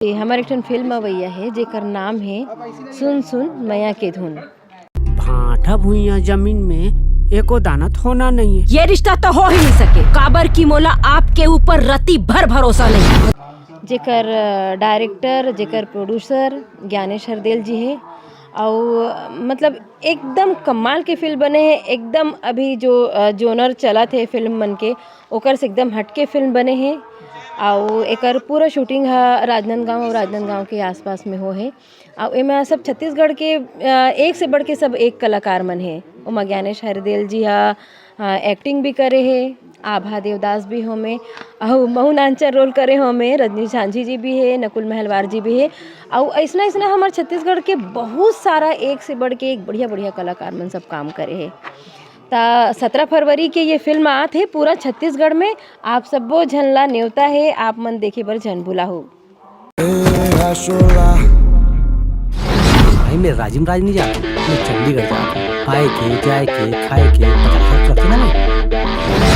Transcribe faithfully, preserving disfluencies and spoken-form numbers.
ये हमर एक ठन फिल्म अवइया हे, जेकर नाम हे सुन सुन मया के धुन। भांठा भुइयां जमीन में एको दाना त होना नहीं है। ये रिश्ता तो हो ही नहीं सके, काबर कि मोला आपके ऊपर रति भर भरोसा नहीं है। जेकर, अ, डायरेक्टर, जेकर प्रोड्यूसर ज्ञानेश हरदेल जी हे, अउ, अ, मतलब एकदम कमाल के फिल्म बने हे। एकदम अभी जो, अ, जोनर चलत हे फिल्म मन के, ओकर से एकदम हटके फिल्म बने हे। अउ एकर पूरा शूटिंग ह राजनांदगांव अउ राजनांदगांव के आसपास में हो हे। अउ एमा सब छत्तीसगढ़ के, अ, एक से बढ़ के सब एक कलाकार मन हे। ओमा ज्ञानेश हरदेल जी ह, अ, एक्टिंग भी करे हे, आभा देवदास भी होमे, अउ महू नानचर रोल करे होमे, रजनी झांझी जी भी हे, नकुल महलवार जी भी हे। अउ अइसना अइसना हमर छत्तीसगढ़ के बहुत सारा एक से बढ़ के एक बढ़िया बढ़िया कलाकार मन सब काम करे हे। त सतरा फरवरी के ये फिल्म आत हे पूरा छत्तीसगढ़ में। आप सब्बो झन ला नेवता हे, आप मन देखे बर झन भुलाहू। भाई, मैं राजिम राज नहीं जाता, मैं चंडीगढ़ जाता हूँ। आए के, जाए के, खाए के, पता खर्च करते ना भाई।